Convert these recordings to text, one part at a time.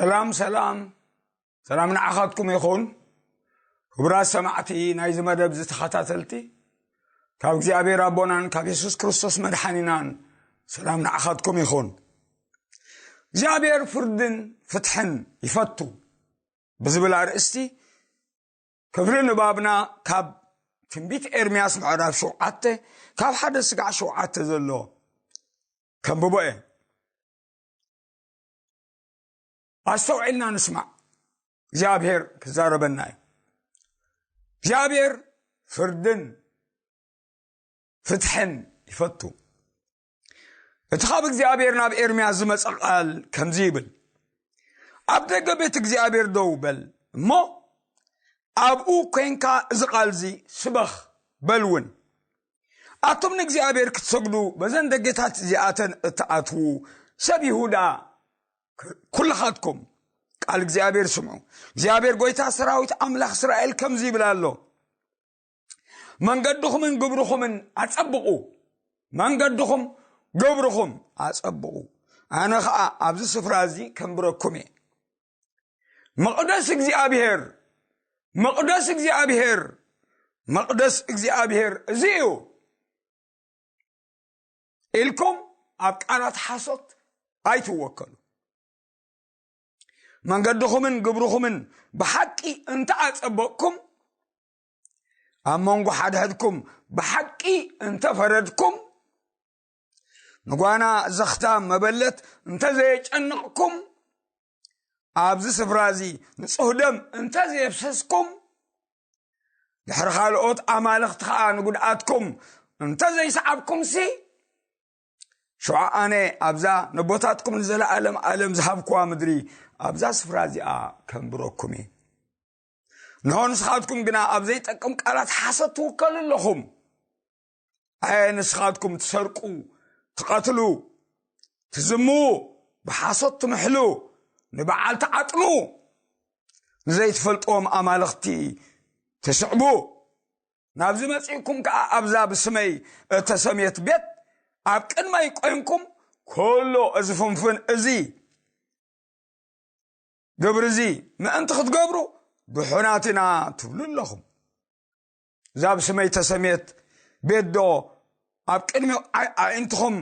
ሰላም ሰላም ሰላም ንዓኻትኩም ይኹን። ክቡራት ሰማዕቲ ናይዚ መደብ ዝተኸታተልቲ፣ ካብ እግዚኣብሔር ኣቦናን ካብ የሱስ ክርስቶስ መድሓኒናን ሰላም ንዓኻትኩም ይኹን። እግዚኣብሔር ፍርድን ፍትሕን ይፈቱ ብዝብል ኣርእስቲ ክፍሊ ንባብና ካብ ትንቢት ኤርምያስ ምዕራፍ ሸውዓተ፣ ካብ ሓደ ስጋዕ ሸውዓተ ዘሎ ከንብቦ እየ። ኣስተውዒልና ንስማዕ። እግዚኣብሔር ክዛረበና እዩ። እግዚኣብሔር ፍርድን ፍትሕን ይፈቱ። እቲ ካብ እግዚኣብሔር ናብ ኤርምያስ ዝመጸ ቃል ከምዚ ይብል፣ ኣብ ደገ ቤት እግዚኣብሔር ደው በል እሞ ኣብኡ ኮንካ እዚ ቃል እዚ ስበኽ በል እውን። ኣቱም ንእግዚኣብሔር ክትሰግዱ በዘን ደገታት እዚኣተን እትኣትዉ ሰብ ይሁዳ፣ ኩልኻትኩም ቃል እግዚኣብሔር ስምዑ። እግዚኣብሔር ጎይታ ሰራዊት ኣምላኽ እስራኤል ከምዚ ይብል ኣሎ፣ መንገድኹምን ግብርኹምን ኣጸብቑ። መንገድኹም ግብርኹም ኣጸብቑ፣ ኣነ ኸኣ ኣብዚ ስፍራ እዚ ከንብረኩም እየ። መቕደስ እግዚኣብሔር፣ መቕደስ እግዚኣብሔር፣ መቕደስ እግዚኣብሔር እዚ እዩ ኢልኩም ኣብ ቃላት ሓሶት ኣይትወከሉ። መንገድኹምን ግብርኹምን ብሓቂ እንተ ኣጸበቕኩም፣ ኣብ መንጎ ሓድሕድኩም ብሓቂ እንተ ፈረድኩም፣ ንጓና ዘኽታም መበለት እንተ ዘየጨነቕኩም፣ ኣብዚ ስፍራ እዚ ንጹህ ደም እንተ ዘየፍሰስኩም፣ ድሕሪ ካልኦት ኣማልኽቲ ኸኣ ንጉድኣትኩም እንተ ዘይሰዓብኩምሲ፣ ሽዑ ኣነ ኣብዛ ነቦታትኩም ንዘለኣለም ኣለም ዝሃብኩዋ ምድሪ፣ ኣብዛ ስፍራ እዚኣ ከንብረኩም እየ። እንሆ ንስኻትኩም ግና ኣብ ዘይጠቅም ቃላት ሓሶት ትውከሉ ኣለኹም። ኣየ ንስኻትኩም ትሰርቁ፣ ትቐትሉ፣ ትዝምዉ፣ ብሓሶት ትምሕሉ፣ ንበዓል ትዓጥኑ፣ ንዘይትፈልጥዎም ኣማልኽቲ ትስዕቡ፣ ናብዚ መጺእኩም ከኣ ኣብዛ ብስመይ እተሰምየት ቤት ኣብ ቅድመይ ቆይምኩም፣ ኩሉ እዚ ፍንፍን እዚ ግብሪ እዚ ምእንቲ ክትገብሩ ድሑናት ኢና ትብሉ ኣለኹም። እዛ ብስመይ ተሰምየት ቤት ዶ ኣብ ቅድሚ ኣዕ-፣ ኣዒንትኹም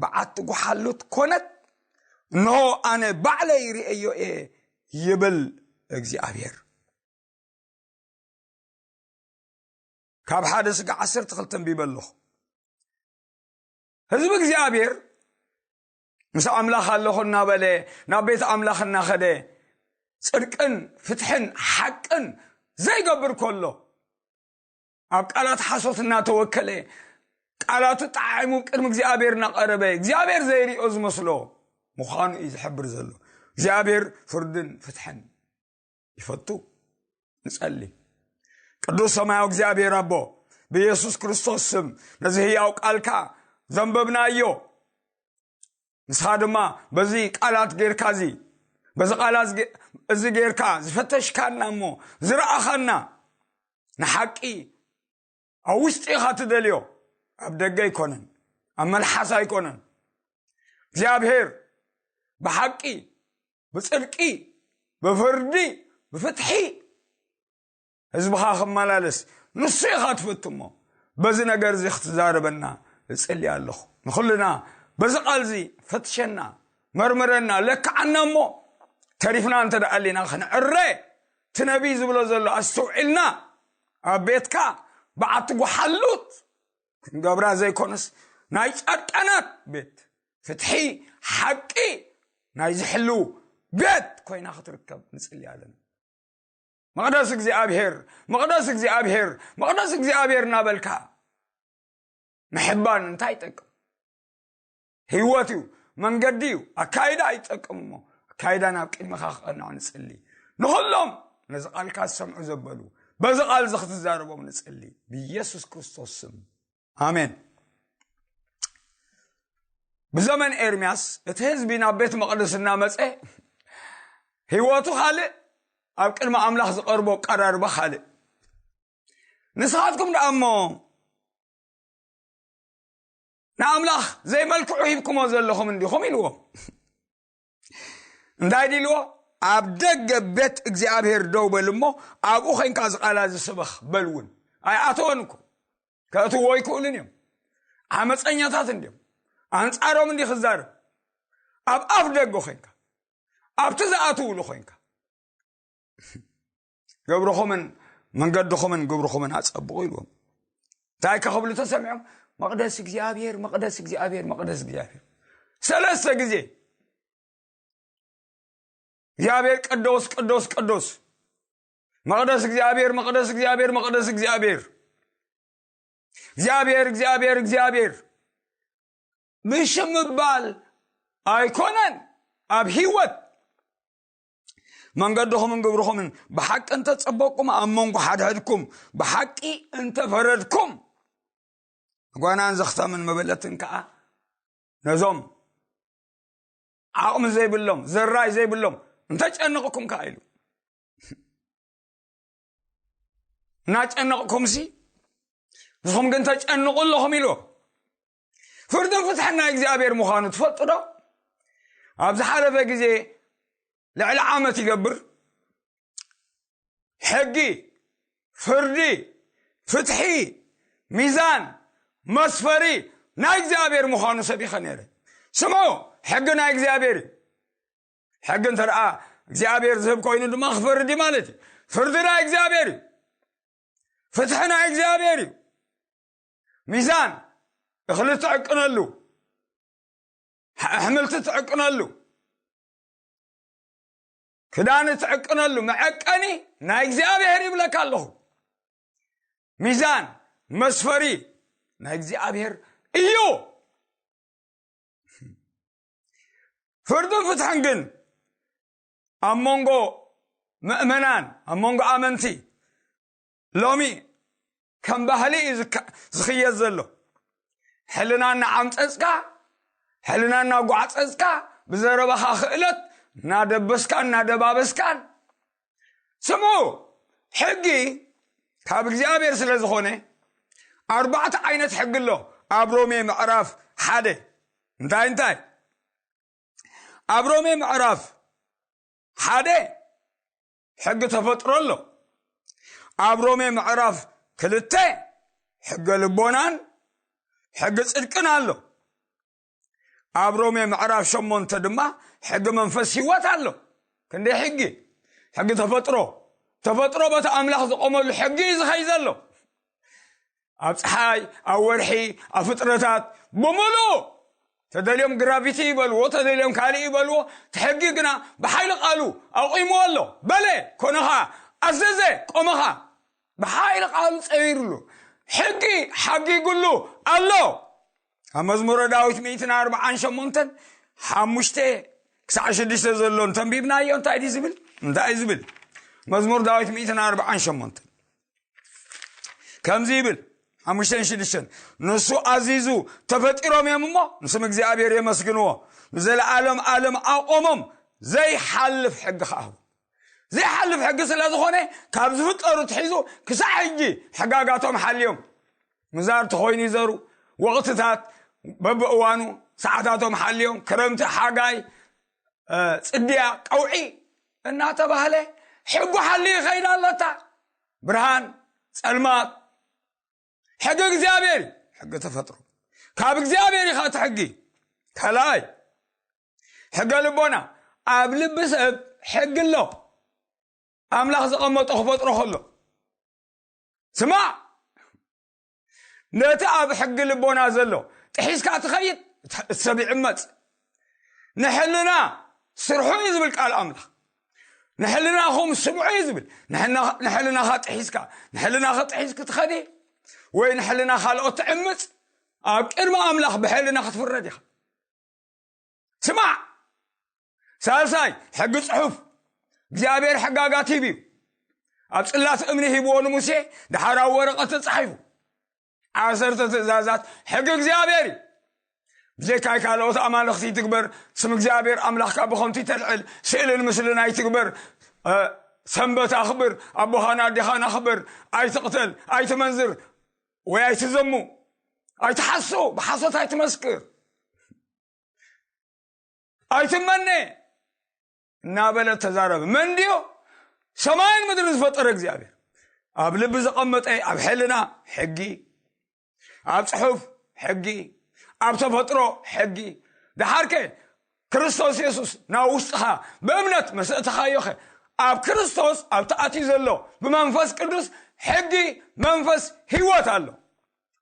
በዓቲ ጓሓሉት ኮነት? እንሆ ኣነ ባዕለይ ርእየዮ እየ ይብል እግዚኣብሔር። ካብ ሓደ ስጋ ዓሰርተ ክልተ ኣንቢበ ኣለኹ። ህዝቢ እግዚኣብሔር ምስ ኣምላኽ ኣለኹ እናበለ፣ ናብ ቤት ኣምላኽ እናኸደ፣ ጽድቅን ፍትሕን ሓቅን ዘይገብር ከሎ፣ ኣብ ቃላት ሓሶት እናተወከለ፣ ቃላቱ ጠዓዒሙ ቅድሚ እግዚኣብሔር እናቐረበ፣ እግዚኣብሔር ዘይሪኦ ዝመስሎ ምዃኑ እዩ ዝሕብር ዘሎ። እግዚኣብሔር ፍርድን ፍትሕን ይፈቱ። ንጸሊ። ቅዱስ ሰማያዊ እግዚኣብሔር ኣቦ፣ ብኢየሱስ ክርስቶስ ስም ነዚ ህያው ቃልካ ዘንበብናዮ፣ ንስኻ ድማ በዚ ቃላት ጌርካ እዚ፣ በዚ ቃላት ጌ-፣ እዚ ጌርካ ዝፈተሽካና እሞ ዝረኣኻና፣ ንሓቂ ኣብ ውሽጢ ኢኻ ትደልዮ፣ ኣብ ደገ ኣይኮነን፣ ኣብ መልሓስ ኣይኮነን። እግዚኣብሔር ብሓቂ፣ ብጽድቂ፣ ብፍርዲ፣ ብፍትሒ ህዝብኻ ክመላለስ ንሱ ኢኻ ትፈቱ እሞ፣ በዚ ነገር እዚ ክትዛረበና እጽሊ ኣለኹ። ንኹልና በዚ ቃል እዚ ፈትሸና፣ መርምረና፣ ለክዓና እሞ፣ ተሪፍና እንተ ደኣ ኣሊና ክንዕረ፣ እቲ ነቢይ ዝብሎ ዘሎ ኣስተውዒልና፣ ኣብ ቤትካ በዓቲ ጓሓሉት ክንገብራ ዘይኮነስ፣ ናይ ጻድቃናት ቤት፣ ፍትሒ፣ ሓቂ ናይ ዝሕልው ቤት ኮይና ክትርከብ ንጽሊ ኣለና። መቕደስ እግዚኣብሔር፣ መቕደስ እግዚኣብሔር፣ መቕደስ እግዚኣብሔር እናበልካ ምሕባን እንታይ ይጠቅም? ህይወት እዩ፣ መንገዲ እዩ፣ ኣካይዳ ኣይጠቅም እሞ፣ ኣካይዳ ናብ ቅድሚኻ ክቐንዖ ንጽሊ። ንኹሎም ነዚ ቃልካ ዝሰምዑ ዘበሉ፣ በዚ ቃል እዚ ክትዛረቦም ንጽሊ። ብኢየሱስ ክርስቶስ ስም። ኣሜን። ብዘመን ኤርምያስ እቲ ህዝቢ ናብ ቤት መቕደስ እናመጸ ህይወቱ ካልእ፣ ኣብ ቅድሚ ኣምላኽ ዝቐርቦ ኣቀራርባ ካልእ። ንስኻትኩም ደኣ እሞ ንኣምላኽ ዘይመልክዑ ሂብኩሞ ዘለኹም እንዲኹም ኢልዎ። እንታይ ድልዎ? ኣብ ደገ ቤት እግዚኣብሔር ደው በል እሞ፣ ኣብኡ ኸይንካ እዚ ቃል እዚ ስበኽ በል እውን። ኣይኣተወን እኮ። ከእትዎ ኣይክእሉን እዮም። ዓመፀኛታት እንዲዮም። ኣንጻሮም እንዲ ክዛረብ። ኣብ ኣፍ ደገ ኾይንካ፣ ኣብቲ ዝኣትውሉ ኾይንካ፣ ገብርኹምን መንገድኹምን ግብርኹምን ኣጸብቑ ኢልዎም። እንታይ ከኽብሉ ተሰሚዖም? መቕደስ እግዚኣብሔር፣ መቕደስ እግዚኣብሔር፣ መቕደስ እግዚኣብሔር። ሰለስተ ግዜ እግዚኣብሔር ቅዱስ፣ ቅዱስ፣ ቅዱስ። መቕደስ እግዚኣብሔር፣ መቕደስ እግዚኣብሔር፣ መቕደስ እግዚኣብሔር። እግዚኣብሔር፣ እግዚኣብሔር፣ እግዚኣብሔር ብሽም ምባል ኣይኮነን ኣብ ህይወት። መንገድኹምን ግብርኹምን ብሓቂ እንተጸበቅኩም፣ ኣብ መንጎ ሓድሕድኩም ብሓቂ እንተፈረድኩም፣ ጓናን ዘኽታምን መበለትን ከኣ ነዞም ዓቕሚ ዘይብሎም፣ ዘራይ ዘይብሎም እንተጨንቕኩም ከኣ ኢሉ። እናጨነቕኩምሲ ንስኹም ግን ተጨንቑ ኣለኹም ኢሉ። ፍርድን ፍትሕን ናይ እግዚኣብሔር ምዃኑ ትፈልጡ ዶ? ኣብ ዝሓለፈ ግዜ ልዕሊ ዓመት ይገብር። ሕጊ፣ ፍርዲ፣ ፍትሒ፣ ሚዛን፣ መስፈሪ ናይ እግዚኣብሔር ምዃኑ ሰቢኸ ነይረ። ስምዑ፣ ሕጊ ናይ እግዚኣብሔር እዩ። ሕጊ እንተ ደኣ እግዚኣብሔር ዝህብ ኮይኑ ድማ ክፈርድ እዩ ማለት እዩ። ፍርዲ ናይ እግዚኣብሔር እዩ። ፍትሒ ናይ እግዚኣብሔር እዩ። ሚዛን፣ እኽሊ ትዕቅነሉ፣ ኣሕምልቲ ትዕቅነሉ፣ ክዳን ትዕቅነሉ መዐቀኒ ናይ እግዚኣብሔር ይብለካ ኣለኹ። ሚዛን መስፈሪ ናይ እግዚኣብሔር እዩ። ፍርድን ፍትሕን ግን ኣብ መንጎ ምእመናን፣ ኣብ መንጎ ኣመንቲ ሎሚ ከም ባህሊ እዩ ዝካ-፣ ዝኽየድ ዘሎ። ሕልና እናዓምጸጽካ፣ ሕልና እናጓዕጸጽካ፣ ብዘረባኻ ክእለት እናደበስካን እናደባበስካን። ስምዑ፣ ሕጊ ካብ እግዚኣብሔር ስለ ዝኾነ፣ ኣርባዕተ ዓይነት ሕጊ ኣሎ ኣብ ሮሜ ምዕራፍ ሓደ። እንታይ እንታይ? ኣብ ሮሜ ምዕራፍ ሓደ ሕጊ ተፈጥሮ ኣሎ። ኣብ ሮሜ ምዕራፍ ክልተ ሕገ ልቦናን ሕጊ ጽድቅን ኣሎ። ኣብ ሮሜ ምዕራፍ ሸሞንተ ድማ ሕጊ መንፈስ ህይወት ኣሎ። ክንደይ ሕጊ? ሕጊ ተፈጥሮ። ተፈጥሮ በቲ ኣምላኽ ዝቆመሉ ሕጊ እዩ ዝኸይ ዘሎ። ኣብ ፀሓይ፣ ኣብ ወርሒ፣ ኣብ ፍጥረታት ብምሉእ ተደልዮም ግራቪቲ ይበልዎ፣ ተደልዮም ካልእ ይበልዎ፣ እቲ ሕጊ ግና ብሓይሊ ቃሉ ኣቑምዎ ኣሎ። በለ፣ ኮነኻ፣ ኣዘዘ፣ ቆመኻ። ብሓይሊ ቃሉ ጸዊሩሉ፣ ሕጊ ሓጊጉሉ ኣሎ። ኣብ መዝሙረ ዳዊት ሚእትን ኣርባዓን ሸሞንተን፣ ሓሙሽተ ክሳዕ ሽዱሽተ ዘሎ እንተንቢብናዮ እንታይ ድዩ ዝብል? እንታይ እዩ ዝብል? መዝሙር ዳዊት ሚእትን ኣርባዓን ሸሞንተን ከምዚ ይብል፣ ሓሙሽተን ሽዱሽተን፣ ንሱ ኣዚዙ ተፈጢሮም እዮም እሞ፣ ንስም እግዚኣብሔር የመስግንዎ፣ ንዘለዓለም ዓለም ኣቆሞም፣ ዘይሓልፍ ሕጊ ከኣ። ዘይሓልፍ ሕጊ ስለ ዝኾነ፣ ካብ ዝፍጠሩ ትሒዙ ክሳዕ ሕጂ ሕጋጋቶም ሓልዮም። ምዛር ተኾይኑ ይዘሩ፣ ወቕትታት በብእዋኑ ሰዓታቶም ሓልዮም፣ ክረምቲ፣ ሓጋይ፣ እ፣ ጽድያ፣ ቀውዒ እናተባህለ ሕጉ ሓልዩ ይኸይድ ኣለታ። ብርሃን፣ ጸልማት፣ ሕጊ እግዚኣብሔር እዩ። ሕጊ ተፈጥሮ ካብ እግዚኣብሔር እዩ። እቲ ሕጊ ካልኣይ ሕገ ልቦና፣ ኣብ ልቢ ሰብ ሕጊ ኣሎ። ኣምላኽ ዘቐመጦ ክፈጥሮ ከሎ፣ ስማዕ፣ ነቲ ኣብ ሕጊ ልቦና ዘሎ ጥሒስካ ትኸይድ፣ እቲ ሰብ ይዕመጽ። ንሕልና ስርሑ እዩ ዝብል ቃል ኣምላኽ። ንሕልናኹም ስምዑ እዩ ዝብል። ንሕና-፣ ንሕልናኻ ጥሒስካ፣ ንሕልናኻ ጥሒስ ክትኸዲ ወይ ንሕልና ካልኦት ትዕምጽ፣ ኣብ ቅድሚ ኣምላኽ ብሕልና ክትፍረድ ኢኻ። ስማዕ፣ ሳልሳይ ሕጊ ጽሑፍ። እግዚኣብሔር ሕጋጋት ሂብ እዩ። ኣብ ጽላት እምኒ ሂብዎ ንሙሴ፣ ደሓር ኣብ ወረቐት ተጻሒፉ። ዓሰርተ ትእዛዛት ሕጊ እግዚኣብሔር እዩ። ብዘይካይ ካልኦት ኣማልኽቲ ይትግበር፣ ስም እግዚኣብሔር ኣምላኽካ ብኸንቱ ይተልዕል፣ ስእልን ምስልን ኣይትግበር፣ እ፣ ሰንበት ኣኽብር፣ ኣቦኻን ኣዴኻን ኣኽብር፣ ኣይትቕተል፣ ኣይትመንዝር ወይ ኣይትዘሙ፣ ኣይትሓሱ፣ ብሓሶት ኣይትመስክር፣ ኣይትመነ፣ እናበለ ተዛረበ። መን ድዮ ሰማይን ምድርን ዝፈጠረ እግዚኣብሔር? ኣብ ልቢ ዘቐመጠ፣ ኣብ ሕልና ሕጊ፣ ኣብ ጽሑፍ ሕጊ፣ ኣብ ተፈጥሮ ሕጊ። ደሓርከ ክርስቶስ የሱስ ናብ ውሽጥኻ ብእምነት መሰእተኻዮኸ፣ ኣብ ክርስቶስ ኣብቲ ኣትዩ ዘሎ ብመንፈስ ቅዱስ ሕጊ መንፈስ ህይወት ኣሎ።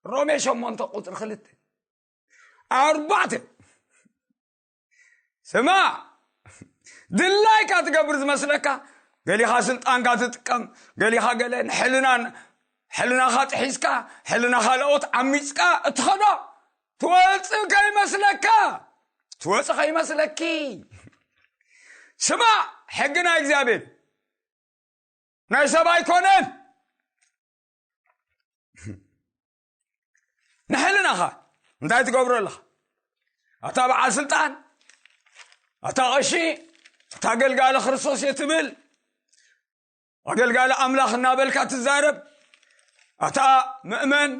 ሮሜ ሸሞንተ ቁፅሪ ክልተ ኣርባዕተ። ስማ፣ ድላይካ ትገብር ዝመስለካ፣ ገሊኻ ስልጣንካ ትጥቀም፣ ገሊኻ ገለ ንሕልና፣ ሕልናኻ ጥሒስካ፣ ሕልና ካልኦት ዓሚፅካ እትኸዶ ትወፅእ ከይመስለካ፣ ትወፅእ ከይመስለኪ። ስማ፣ ሕጊ ናይ እግዚኣብሔር ናይ ሰብ ኣይኮነን። ንሕልናኻ እንታይ ትገብሮ ኣለኻ? ኣታ በዓል ስልጣን፣ ኣታ ቐሺ፣ ኣታ ኣገልጋሊ ክርስቶስ እየ ትብል፣ ኣገልጋሊ ኣምላኽ እናበልካ ትዛረብ፣ ኣታ ምእመን፣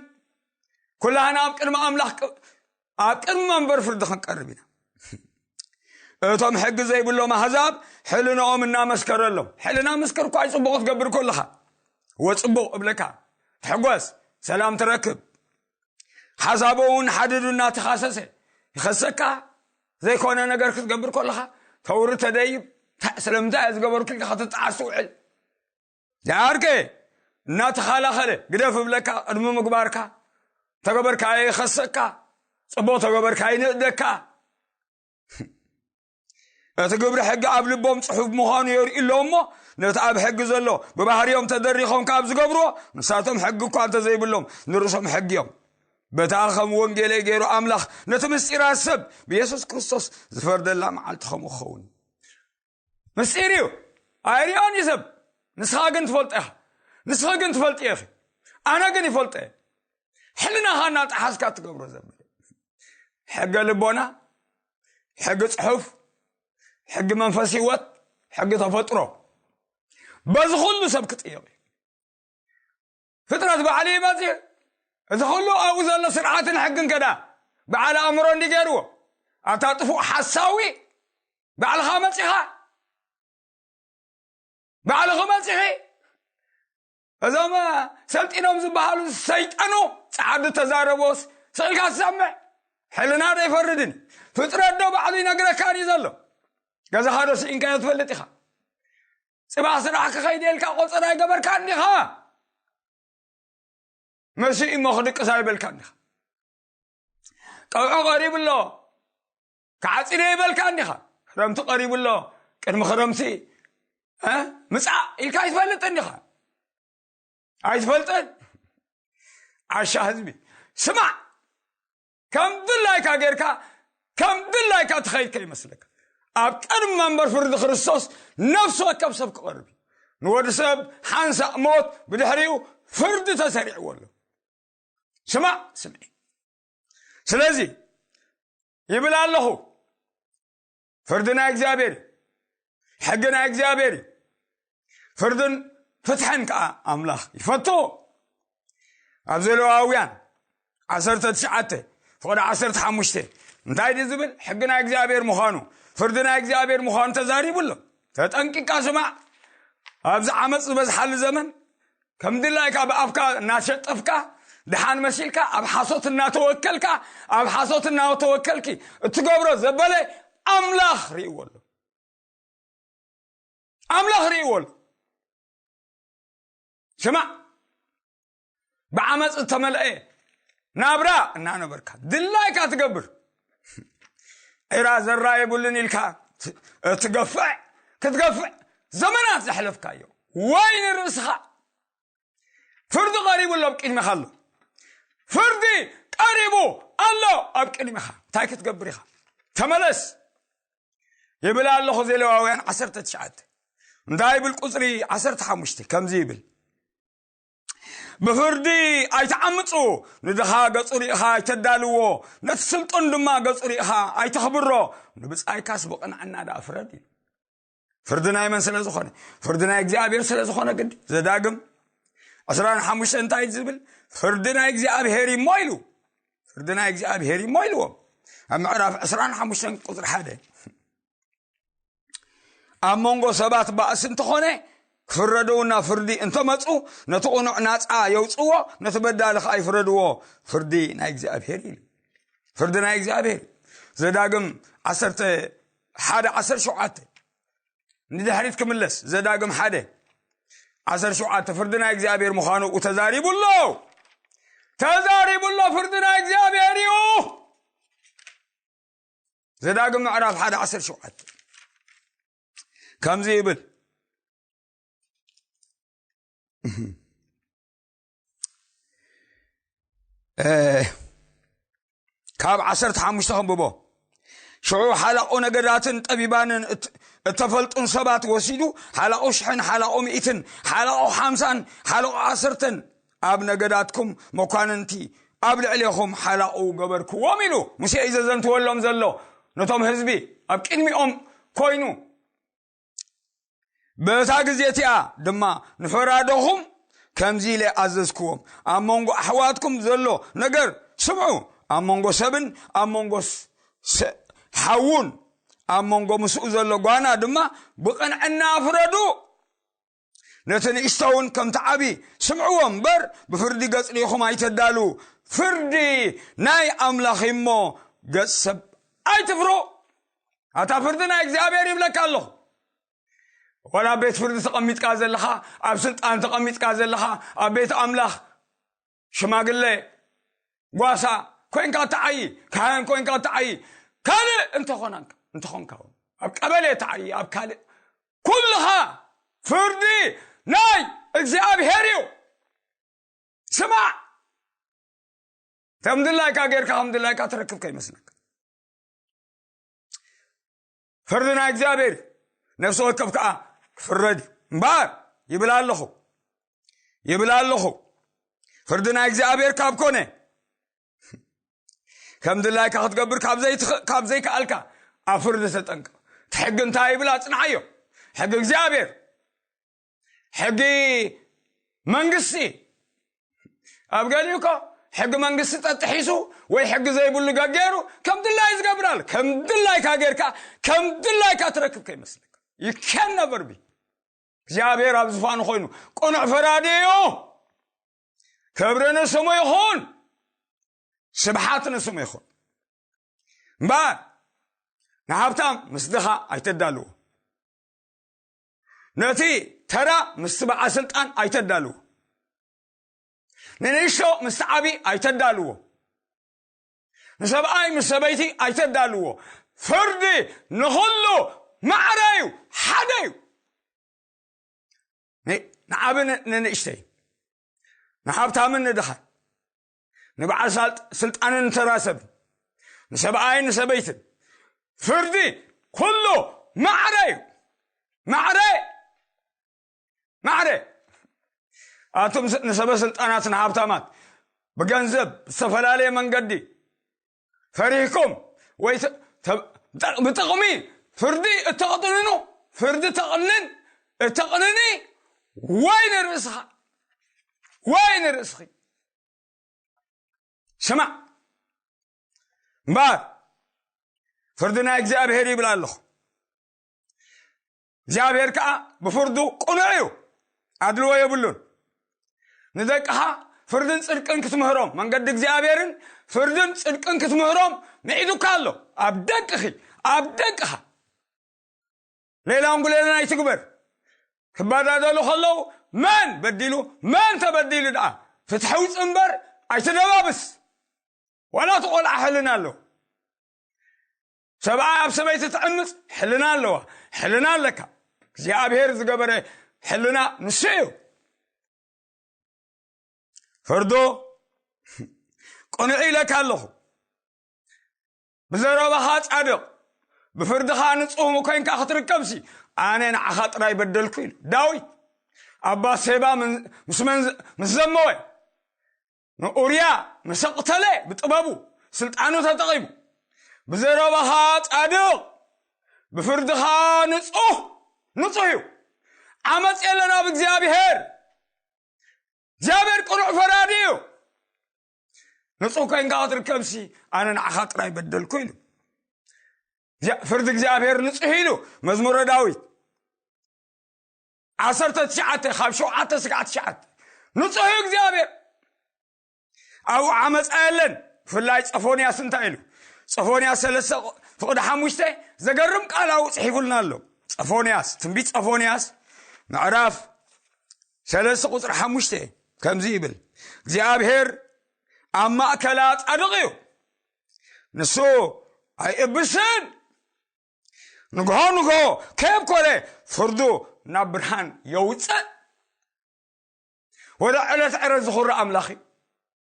ኩላህና ኣብ ቅድሚ ኣምላኽ ቅ-፣ ኣብ ቅድሚ መንበር ፍርዲ ክንቀርብ ኢና። እቶም ሕጊ ዘይብሎም ኣህዛብ ሕልንኦም እናመስከረሎም። ሕልና ምስክር እኳ እዩ፣ ጽቡቕ ትገብር ከለኻ። እወ፣ ጽቡቕ እብለካ። ትሕጎስ፣ ሰላም ትረክብ። ሓሳቡ እውን ሓድዱ እናተኻሰሰ ይኸሰካ። ዘይኮነ ነገር ክትገብር ከለኻ ተውሪ ተደይብ። ታ-፣ ስለምንታይ እየ ዝገበርኩ ኢልካ ክትጠዓስ ትውዕል። ደኣርከ እናተኸላኸለ ግደፍ እብለካ፣ ቅድሚ ምግባርካ ተገበርካዮ ይኸሰካ፣ ጽቡቕ ተገበርካ ይንእደካ። እቲ ግብሪ ሕጊ ኣብ ልቦም ጽሑፍ ምዃኑ የርእዩ ኣለዉ እሞ፣ ነቲ ኣብ ሕጊ ዘሎ ብባህርዮም ተደሪኾም ካብ ዝገብርዎ፣ ንሳቶም ሕጊ እኳ እንተዘይብሎም ንርእሶም ሕጊ እዮም። በታ ከም ወንጌለይ ገይሩ ኣምላኽ ነቲ ምስጢራት ሰብ ብየሱስ ክርስቶስ ዝፈርደላ መዓልቲ ከምኡ ክኸውን እዩ። ምስጢር እዩ፣ ኣይሪኦን እዩ ሰብ። ንስኻ ግን ትፈልጦ ኢኻ፣ ንስኻ ግን ትፈልጢ ኢኺ፣ ኣነ ግን ይፈልጦ እየ። ሕልናኻ እናጠሓስካ ትገብሮ ዘብል ሕገ ልቦና፣ ሕጊ ጽሑፍ፣ ሕጊ መንፈስ ህይወት፣ ሕጊ ተፈጥሮ፣ በዚ ኩሉ ሰብ ክጥየቕ እዩ። ፍጥረት ባዕሉ ይመጽእ። እዚ ኩሉ ኣብኡ ዘሎ ስርዓትን ሕግን ከዳ በዓል ኣእምሮ እንዲ ገይርዎ፣ ኣታ ጥፉእ ሓሳዊ፣ ባዕልኻ መጺኻ፣ ባዕልኺ መጺኺ። እዞም ሰልጢኖም ዝበሃሉ ሰይጠኑ ጸዓዱ ተዛረቦስ ስቕ ኢልካ ትሰምዕ። ሕልና ዶ ኣይፈርድን? ፍጥረት ዶ ባዕሉ ይነግረካን እዩ ዘሎ? ገዛኻ ዶ ስኢንካዮ ትፈልጥ ኢኻ? ጽባሕ ስራሕ ክኸይድ ኢልካ ቆጸራ ኣይገበርካን ዲኻ? መሲኡ እሞ ክድቅስ ኣይበልካን ዲኻ? ቀውዒ ቀሪቡ ኣሎ፣ ክዓጺደ ይበልካን ዲኻ? ክረምቲ ቀሪቡ ኣሎ፣ ቅድሚ ክረምቲ፣ እ፣ ምጻእ ኢልካ ኣይትፈልጥን ዲኻ? ኣይትፈልጥን? ዓሻ ህዝቢ፣ ስማዕ። ከም ድላይካ ጌርካ፣ ከም ድላይካ ትኸይድ ከይመስለካ። ኣብ ቅድሚ መንበር ፍርዲ ክርስቶስ ነፍሲ ወከፍ ሰብ ክቐርብ እዩ። ንወዲ ሰብ ሓንሳእ ሞት፣ ብድሕሪኡ ፍርዲ ተሰሪዕዎ ኣሎ። ስማዕ፣ ስምዒ። ስለዚ ይብል ኣለኹ፣ ፍርዲ ናይ እግዚኣብሔር እዩ። ሕጊ ናይ እግዚኣብሔር እዩ። ፍርድን ፍትሕን ከዓ ኣምላኽ ይፈቱ። ኣብ ዘለዋውያን ዓሰርተ ትሽዓተ ፍቕዲ ዓሰርተ ሓሙሽተ እንታይ ድዩ ዝብል? ሕጊ ናይ እግዚኣብሔር ምዃኑ፣ ፍርዲ ናይ እግዚኣብሔር ምዃኑ ተዛሪቡ ኣሎ። ተጠንቂቃ ስማዕ። ኣብዚ ዓመፅ ዝበዝሓሉ ዘመን ከም ድላይካ ብኣፍካ እናሸጠፍካ፣ ደሓን መሲልካ ኣብ ሓሶት እናተወከልካ፣ ኣብ ሓሶት እናተወከልኪ እትገብሮ ዘበለ ኣምላኽ ርእይዎ ኣሎ። ኣምላኽ ርእይዎ ኣሎ። ስማዕ፣ ብዓመፅ እተመልአ ናብራ እናነበርካ ድላይካ ትገብር፣ ዕራ ዘራ የብሉን ኢልካ እትገፍዕ፣ ክትገፍዕ ዘመናት ዘሕለፍካዮ፣ ወይ ንርእስኻ ፍርዲ ቀሪቡ ኣሎ ኣብ ቅድሚኻ ኣሎ። ፍርዲ ቀሪቡ ኣሎ ኣብ ቅድሚኻ። እንታይ ክትገብር ኢኻ? ተመለስ ይብል ኣለኹ። ዘሌዋውያን ዓሰርተ ትሽዓተ እንታይ ይብል? ቁፅሪ ዓሰርተ ሓሙሽተ ከምዚ ይብል፣ ብፍርዲ ኣይትዓምፁ፣ ንድኻ ገፁ ርኢኻ ኣይተዳልዎ፣ ነቲ ስልጡን ድማ ገፁ ርኢኻ ኣይተኽብሮ፣ ንብፃይካስ ብቕንዕና ደኣ ፍረድ እዩ። ፍርዲ ናይ መን ስለ ዝኾነ? ፍርዲ ናይ እግዚኣብሔር ስለ ዝኾነ ግዲ። ዘዳግም ዕስራን ሓሙሽተ እንታይ ዝብል? ፍርዲ ናይ እግዚኣብሔር እሞ ኢሉ። ፍርዲ ናይ እግዚኣብሔር እሞ ኢልዎም። ኣብ ምዕራፍ ዕስራን ሓሙሽተን ቁፅሪ ሓደ፣ ኣብ መንጎ ሰባት ባእሲ እንተኾነ፣ ክፍረዱ ናብ ፍርዲ እንተመጹ፣ ነቲ ቅኑዕ ናጻ የውጽዎ፣ ነቲ በዳሊ ከኣ ይፍረድዎ። ፍርዲ ናይ እግዚኣብሔር እዩ። ፍርዲ ናይ እግዚኣብሔር እዩ። ዘዳግም ዓሰርተ ሓደ ዓሰርተ ሸውዓተ፣ ንድሕሪት ክምለስ። ዘዳግም ሓደ ዓሰርተ ሸውዓተ፣ ፍርዲ ናይ እግዚኣብሔር ምዃኑ ተዛሪቡ ኣሎ። ተዛሪቡ ኣሎ፣ ፍርዲ ናይ እግዚኣብሔር እዩ። ዘዳግም ምዕራፍ ሓደ ዓሰርተ ሸውዓተ ከምዚ ይብል። እ፣ ካብ ዓሰርተ ሓሙሽተ ከንብቦ። ሽዑ ሓላቑ ነገዳትን ጠቢባንን እት-፣ እተፈልጡን ሰባት ወሲዱ፣ ሓላቑ ሽሕን ሓላቑ ሚእትን ሓላቑ ሓምሳን ሓላቑ ዓሰርተን ኣብ ነገዳትኩም መኳንንቲ ኣብ ልዕሌኹም ሓላቑ ገበርክዎም ኢሉ። ሙሴ እዩ ዘዘንትወሎም ዘሎ ነቶም ህዝቢ ኣብ ቅድሚኦም ኮይኑ። በታ ግዜ እቲኣ ድማ ንፈራዶኹም ከምዚ ኢለ ኣዘዝክዎም፣ ኣብ መንጎ ኣሕዋትኩም ዘሎ ነገር ስምዑ። ኣብ መንጎ ሰብን ኣብ መንጎ ስ-፣ ስ-፣ ሓውን ኣብ መንጎ ምስኡ ዘሎ ጓና ድማ ብቕንዕና ፍረዱ። ነቲ ንእሽቶ እውን ከምቲ ዓቢ ስምዕዎ እምበር፣ ብፍርዲ ገጽ ርኢኹም ኣይተዳልዉ። ፍርዲ ናይ ኣምላኽ እሞ ገጽ ሰብ ኣይትፍርሁ። ኣታ ፍርዲ ናይ እግዚኣብሔር ይብለካ ኣለኹ። ዋላ ኣብ ቤት ፍርዲ ተቐሚጥካ ዘለኻ፣ ኣብ ስልጣን ተቐሚጥካ ዘለኻ፣ ኣብ ቤት ኣምላኽ ሽማግለ፣ ጓሳ ኮይንካ እትዓዪ፣ ካህን ኮይንካ እትዓዪ፣ ካልእ እንተኾናንካ፣ እንተኾንካ እውን፣ ኣብ ቀበሌ እትዓዪ፣ ኣብ ካልእ፣ ኩልኻ ፍርዲ ናይ እግዚኣብሔር እዩ። ስማዕ፣ ከም ድላይካ ጌርካ ከም ድላይካ ትረክብ ከይመስለካ። ፍርዲ ናይ እግዚኣብሔር እዩ። ነፍሲ ወከፍ ከኣ ክፍረድ እዩ። እምበኣር ይብል ኣለኹ፣ ይብል ኣለኹ፣ ፍርዲ ናይ እግዚኣብሔር ካብ ኮነ፣ ከም ድላይካ ክትገብር ካብ ዘይትኽ-፣ ካብ ዘይከኣልካ፣ ኣብ ፍርዲ ተጠንቀቕ። እቲ ሕጊ እንታይ ይብል? ኣጽንዓዮ። ሕጊ እግዚኣብሔር፣ ሕጊ መንግስቲ። ኣብ ገሊኡ እኮ ሕጊ መንግስቲ ጠጥሒሱ ወይ ሕጊ ዘይብሉ ገገሩ ከም ድላይ ዝገብር ኣሎ። ከም ድላይካ ጌርካ ከም ድላይካ ትረክብ ከይመስለካ። You can never be። እግዚኣብሔር ኣብ ዝፋኑ ኮይኑ ቅኑዕ ፈራዲ እዩ። ክብሪ ንስሙ ይኹን፣ ስብሓት ንስሙ ይኹን። እምበኣር ንሃብታም ምስ ድኻ ኣይተዳልዎ። ነቲ ተራ ምስቲ በዓል ስልጣን ኣይተዳልዎ። ንንእሽቶ ምስቲ ዓቢ ኣይተዳልዎ። ንሰብኣይ ምስ ሰበይቲ ኣይተዳልዎ። ፍርዲ ንኹሉ ማዕረ እዩ፣ ሓደ እዩ። ን-፣ ንዓቢ ን-፣ ንንእሽተይ፣ ንሃብታምን ንድኻን፣ ንበዓል ሳልጥ-፣ ስልጣንን ንተራ ሰብን፣ ንሰብኣይን ንሰበይትን፣ ፍርዲ ኩሉ ማዕረ እዩ። ማዕረ፣ ማዕረ። ኣቱም ስ-፣ ንሰበ ስልጣናት፣ ንሃብታማት፣ ብገንዘብ፣ ብዝተፈላለየ መንገዲ ፈሪህኩም ወይ ተ-፣ ተ-፣ ብጠ-፣ ብጥቕሚ ፍርዲ እተቕንኑ፣ ፍርዲ ተቕንን እተቕንኒ፣ ወይ ንርእስኻ ወይ ንርእስኺ። ስማዕ እምበኣር፣ ፍርዲ ናይ እግዚኣብሔር ይብል ኣለኹ። እግዚኣብሔር ከኣ ብፍርዱ ቅኑዕ እዩ፣ ኣድልዎ የብሉን። ንደቅኻ ፍርድን ጽድቅን ክትምህሮም፣ መንገዲ እግዚኣብሔርን ፍርድን ጽድቅን ክትምህሮም ምዒዱካ ኣሎ። ኣብ ደቅኺ፣ ኣብ ደቅኻ። ሌላውን ጉሌላን ኣይትግበር። ክበዳደሉ ከለዉ መን በዲሉ፣ መን ተበዲሉ ደኣ ፍትሒ ውጽእ እምበር ኣይትደባብስ። ዋላ እቲ ቆልዓ ሕልና ኣለዎ። ሰብኣይ ኣብ ሰበይቲ ትዕምጽ ሕልና ኣለዋ። ሕልና ኣለካ። እግዚኣብሔር ዝገበረ ሕልና ንሱ እዩ። ፍርዱ ቅኑዕ ኢለካ ኣለኹ። ብዘረባኻ ጻድቕ፣ ብፍርድኻ ንጹህ ኮይንካ ክትርከብሲ፣ ኣነ ንዓኻ ጥራይ በደልኩ ኢሉ ዳዊት። ኣብ ባሴባ ምን-፣ ምስ መን ዝ-፣ ምስ ዘመወ፣ ንኡርያ ምስ ኣቕተለ፣ ብጥበቡ ስልጣኑ ተጠቒሙ። ብዘረባኻ ጻድቕ፣ ብፍርድኻ ንጹህ፣ ንጹህ እዩ። ዓመጽ የለን ኣብ እግዚኣብሔር። እግዚኣብሔር ቅኑዕ ፈራዲ እዩ። ንጹህ ኮይንካ ክትርከብሲ፣ ኣነ ንዓኻ ጥራይ በደልኩ ኢሉ። እግዚኣብ-፣ ፍርዲ እግዚኣብሔር ንጹህ ኢሉ መዝሙረ ዳዊት። ዓሰርተ ትሽዓተ ካብ ሸውዓተ ስጋዕ ትሽዓተ። ንጹህ እዩ እግዚኣብሔር። ኣብኡ ዓመፃ የለን። ብፍላይ ጸፎንያስ እንታይ ኢሉ? ጸፎንያስ ሰለስተ ፍቕዲ ሓሙሽተ ዘገርም ቃል ኣብኡ ጽሒፉልና ኣሎ። ጸፎንያስ፣ ትንቢት ጸፎንያስ ምዕራፍ ሰለስተ ቁጽሪ ሓሙሽተ ከምዚ ይብል፣ እግዚኣብሔር ኣብ ማእከላ ጻድቕ እዩ፣ ንሱ ኣይእብስን። ንግሆ ንግሆ ከየብኮረ ፍርዱ ናብ ብርሃን የውፅእ። ወደ ዕለት ዕረት ዝኹሪ ኣምላኽ እዩ።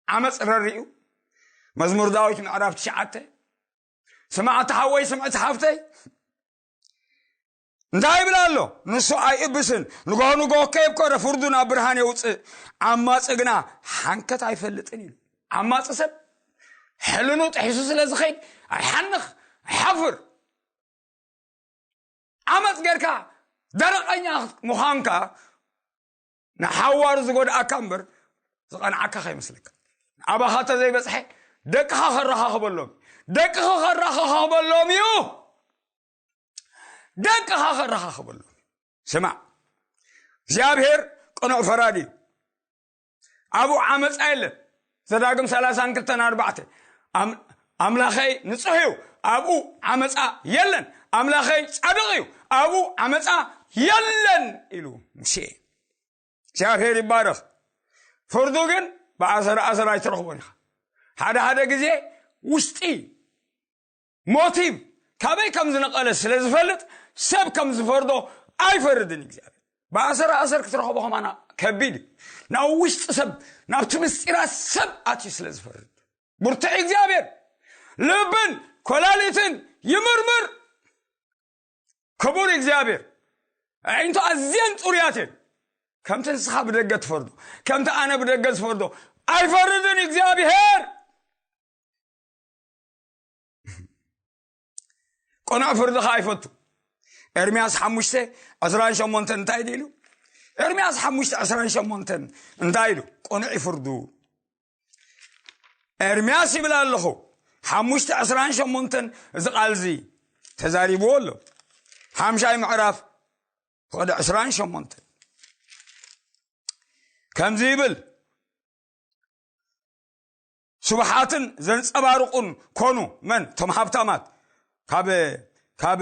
ዓመፅ ረሪኡ። መዝሙር ዳዊት ምዕራፍ ትሽዓተ። ስማዕቲ ሓወይ፣ ስምዕቲ ሓፍተይ፣ እንታይ ይብል ኣሎ? ንሱ ኣይእብስን። ንግሆ ንግሆ ከየብኮረ ፍርዱ ናብ ብርሃን የውፅእ። ዓማፂ ግና ሓንከት ኣይፈልጥን እዩ። ዓማፂ ሰብ ሕልኑ ጥሒሱ ስለ ዝኸይድ ኣይሓንኽ፣ ኣይሓፍር። ዓመፅ ጌርካ ደረቐኛ ምዃንካ ንሓዋሩ ዝጎድኣካ እምበር ዝቐንዓካ ከይመስለካ። ኣባኻ ተዘይበፅሐ ደቅኻ ከረኻኽበሎም፣ ደቅኻ ከረኻኽበሎም እዩ። ደቅኻ ከረኻኽበሎም። ስማዕ፣ እግዚኣብሔር ቅኑዕ ፈራዲ እዩ። ኣብኡ ዓመፃ የለን። ዘዳግም ሰላሳን ክልተን ኣርባዕተ፣ ኣም-፣ ኣምላኸይ ንጹሕ እዩ፣ ኣብኡ ዓመፃ የለን። ኣምላኸይ ጻድቕ እዩ፣ ኣብኡ ዓመፃ የለን ኢሉ ሙሴ። እግዚኣብሔር ይባረኽ። ፍርዱ ግን ብኣሰር ኣሰር ኣይትረኽቦን ኢኻ። ሓደ ሓደ ግዜ ውሽጢ ሞቲቭ ካበይ ከም ዝነቐለ ስለ ዝፈልጥ ሰብ ከም ዝፈርዶ ኣይፈርድን እግዚኣብሔር። ብኣሰር ኣሰር ክትረኽቦ ከማና ከቢድ እዩ። ናብ ውሽጢ ሰብ፣ ናብቲ ምስጢራት ሰብ ኣትዩ ስለ ዝፈርድ። ብርቱዕ እግዚኣብሔር ልብን ኮላሊትን ይምርምር። ክቡር እግዚኣብሔር፣ ኣዒንቱ ኣዝየን ጽሩያት እየን። ከምቲ ንስኻ ብደገ ትፈርዶ፣ ከምቲ ኣነ ብደገ ዝፈርዶ ኣይፈርድን እግዚኣብሔር። ቅኑዕ ፍርዲ ኸዓ ይፈቱ። ኤርምያስ ሓሙሽተ ዕስራን ሸሞንተን እንታይ ኢሉ? ኤርምያስ ሓሙሽተ ዕስራን ሸሞንተን እንታይ ኢሉ? ቅኑዕ ይፍርዱ። ኤርምያስ ይብል ኣለኹ። ሓሙሽተ ዕስራን ሸሞንተን እዚ ቃል እዚ ተዛሪብዎ ኣሎ። ሓምሻይ ምዕራፍ ፍቕዲ ዕስራን ሸሞንተን ከምዚ ይብል፣ ስቡሓትን ዘንጸባርቑን ኮኑ። መን? እቶም ሃብታማት። ካብ፣ ካብ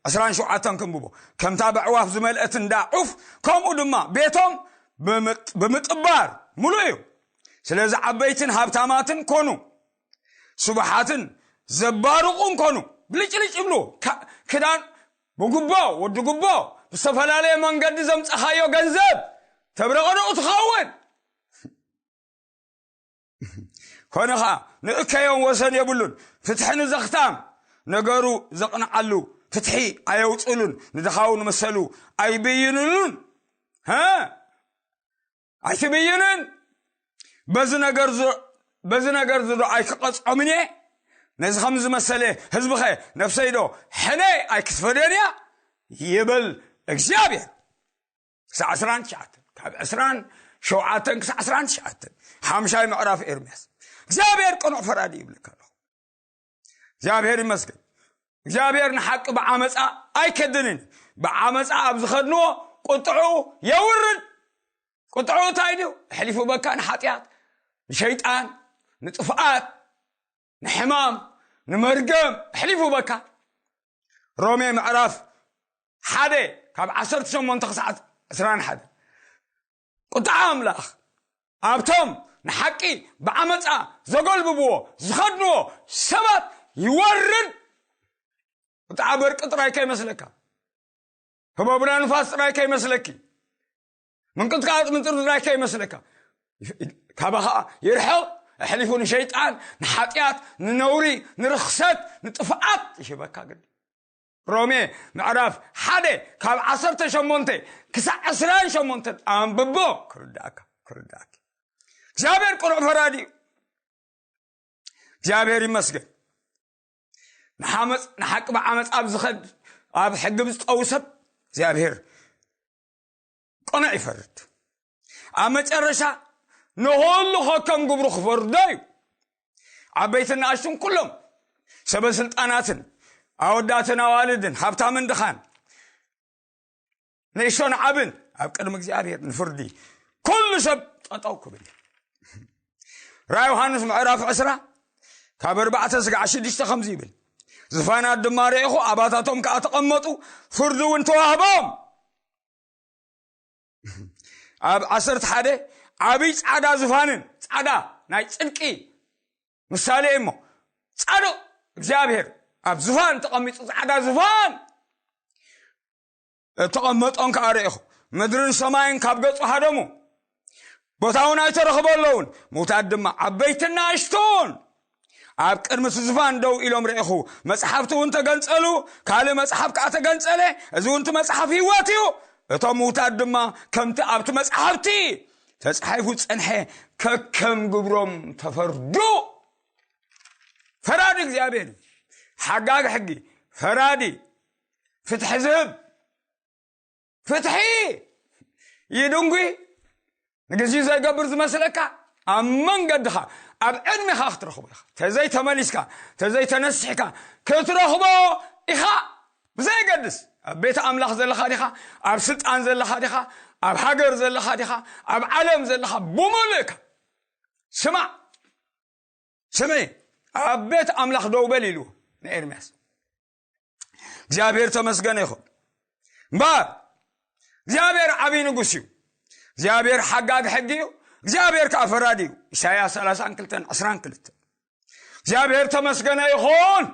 ዕስራን ሸውዓተን ክንብቦ። ከምታ በዕዋፍ ዝመልአት እንዳ ዑፍ፣ ከምኡ ድማ ቤቶም ብምጥ-፣ ብምጥባር ምሉእ እዩ። ስለዚ ዓበይትን ሃብታማትን ኮኑ፣ ስቡሓትን ዘባርቑን ኮኑ። ብልጭልጭ ይብሉ። ካ-፣ ክዳን ብጉቦ፣ ወዲ ጉቦ፣ ብዝተፈላለየ መንገዲ ዘምጻኻዮ ገንዘብ ተብረቐርቑ ትኸውን። ኮነ ኸዓ ንእከዮም ወሰን የብሉን። ፍትሒ ንዘኽታም ነገሩ ዘቕንዓሉ ፍትሒ ኣየውፅሉን። ንድኻው ንመሰሉ ኣይብይንሉን። ሀ? ኣይትብይንን። በዚ ነገር ዝ-፣ በዚ ነገር ዝዶ ኣይክቐጽዖምን እየ። ነዚ ከም ዝመሰለ ህዝብኸ ነፍሰይዶ ሕነ ኣይክትፈደን እያ ይብል እግዚኣብሔር። ክሳዕ ዕስራን ትሽዓተን፣ ካብ ዕስራን ሸውዓተን ክሳዕ ዕስራን ትሽዓተን፣ ሓምሻይ ምዕራፍ ኤርምያስ። እግዚኣብሔር ቅኑዕ ፈራዲ ይብለካ ኣለኹ። እግዚኣብሔር ይመስገን። እግዚኣብሔር ንሓቂ ብዓመፃ ኣይከድንን። ብዓመፃ ኣብ ዝኸድንዎ ቁጥዑ የውርድ። ቁጥዑ እንታይ ድዩ? ኣሕሊፉ በካ ንሓጢኣት፣ ንሸይጣን፣ ንጥፍኣት፣ ንሕማም፣ ንመርገም ኣሕሊፉ በካ። ሮሜ ምዕራፍ ሓደ ካብ ዓሰርተ ሸሞንተ ክሳዕ ዕስራን ሓደ። ቁጥዓ ኣምላኽ ኣብቶም ንሓቂ ብዓመፃ ዘጎልብብዎ ዝኸድንዎ ሰባት ይወርድ። ቁጥዓ በርቂ ጥራይ ከይመስለካ፣ ህቦብና ንፋስ ጥራይ ከይመስለኪ፣ ምንቅጥቃጥ ምድሪ ጥራይ ከይመስለካ። ካባኻ ይርሕቕ። ኣሕሊፉ ንሸይጣን፣ ንሓጢኣት፣ ንነውሪ፣ ንርኽሰት፣ ንጥፍኣት ይሽበካ ግዲ። ሮሜ ምዕራፍ ሓደ ካብ ዓሰርተ ሸሞንተ ክሳዕ ዕስራን ሸሞንተን ኣንብቦ። ክርዳእካ፣ ክርዳእኪ። እግዚኣብሔር ቅኑዕ ፈራዲ እዩ። እግዚኣብሔር ይመስገን። ንሓመፅ-፣ ንሓቂ ብዓመፅ ኣብ ዝኸድ፣ ኣብ ሕጊ ብዝጠው ሰብ እግዚኣብሔር ቅኑዕ ይፈርድ። ኣብ መጨረሻ ንኹሉ ከከም ግብሩ ክፈርዶ እዩ። ዓበይትን ንኣሽቱን ኩሎም፣ ሰበ ስልጣናትን፣ ኣወዳትን ኣዋልድን፣ ሃብታምን ድኻን፣ ንእሽቶን ዓብን፣ ኣብ ቅድሚ እግዚኣብሔር ንፍርዲ ኩሉ ሰብ ጠጠው ክብል እዩ። ራ ዮሃንስ ምዕራፍ ዕስራ ካብ ኣርባዕተ ስጋዕ ሽዱሽተ ከምዚ ይብል፣ ዝፋናት ድማ ርኢኹ፣ ኣባታቶም ከዓ ተቐመጡ፣ ፍርዲ እውን ተዋህቦም። ኣብ ዓሰርተ ሓደ ዓብይ ፃዕዳ ዝፋንን፣ ፃዕዳ ናይ ፅድቂ ምሳሌ እሞ፣ ፃድቕ እግዚኣብሔር ኣብ ዝፋን ተቐሚጡ፣ ፃዕዳ ዝፋን እተቐመጦም ከዓ ርኢኹ፣ ምድርን ሰማይን ካብ ገጹ ሃደሙ፣ ቦታ እውን ኣይተረኽበለውን። ምውታት ድማ ዓበይትን ንኣሽቱን ኣብ ቅድሚ እቲ ዝፋን ደው ኢሎም ርኢኹ። መጽሓፍቲ እውን ተገንጸሉ፣ ካልእ መጽሓፍ ከዓ ተገንጸለ፣ እዚ እውን እቲ መጽሓፍ ህይወት እዩ። እቶም ምውታት ድማ ከምቲ ኣብቲ መጽሓፍቲ ተጻሒፉ ዝጸንሐ ከከም ግብሮም ተፈርዱ። ፈራዲ እግዚኣብሔር እዩ። ሓጋግ ሕጊ፣ ፈራዲ፣ ፍትሒ ዝህብ፣ ፍትሒ ይድንጉ። ንግዜኡ ዘይገብር ዝመስለካ ኣብ መንገድኻ ኣብ ዕድሜኻ ክትረኽቦ ኢኻ። ተዘይተመሊስካ፣ ተዘይተነሲሕካ ክትረኽቦ ኢኻ። ብዘየገድስ ኣብ ቤት ኣምላኽ ዘለኻ ዲኻ፣ ኣብ ስልጣን ዘለኻ ዲኻ፣ ኣብ ሃገር ዘለኻ ዲኻ፣ ኣብ ዓለም ዘለኻ ብምሉእካ ስማዕ። ስምዒ፣ ኣብ ቤት ኣምላኽ ደው በል ኢሉ ንኤርምያስ። እግዚኣብሔር ተመስገነ ይኹን። እምበር እግዚኣብሔር ዓብዪ ንጉስ እዩ። እግዚኣብሔር ሓጋግ ሕጊ እዩ። እግዚኣብሔር ከዓ ፈራዲ እዩ። ኢሳያስ ሰላሳን ክልተን ዕስራን ክልተን። እግዚኣብሔር ተመስገነ ይኹን።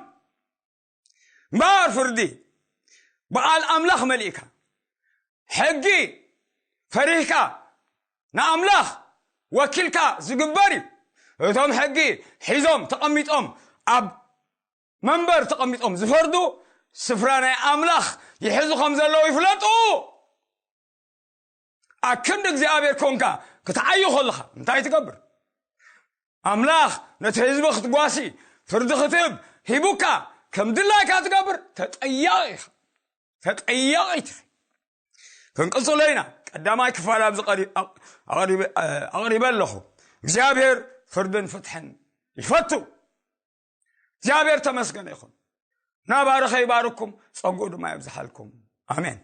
እምበር ፍርዲ ብቓል ኣምላኽ መሊእካ፣ ሕጊ ፈሪህካ፣ ንኣምላኽ ወኪልካ ዝግበር እዩ። እቶም ሕጊ ሒዞም ተቐሚጦም፣ ኣብ መንበር ተቐሚጦም ዝፈርዱ፣ ስፍራ ናይ ኣምላኽ ይሕዙ ከም ዘለዉ ይፍለጡ። ኣክንዲ እግዚኣብሔር ኮንካ ክትዓዩ ከለኻ እንታይ ትገብር? ኣምላኽ ነቲ ህዝቢ ክትጓሲ፣ ፍርዲ ክትህብ ሂቡካ፣ ከም ድላይካ ትገብር፣ ተጠያቒ ኢኻ። ተጠያቒት ኢኻ። ክንቅጽሎ ኢና። ቀዳማይ ክፋል ኣብዚ ቀሪ-፣ ኣቕሪበ፣ ኣቕሪበ ኣለኹ። እግዚኣብሔር ፍርድን ፍትሕን ይፈቱ። እግዚኣብሔር ተመስገነ ይኹን። ናባረኸ ይባርኩም፣ ጸጉኡ ድማ የብዝሓልኩም። ኣሜን።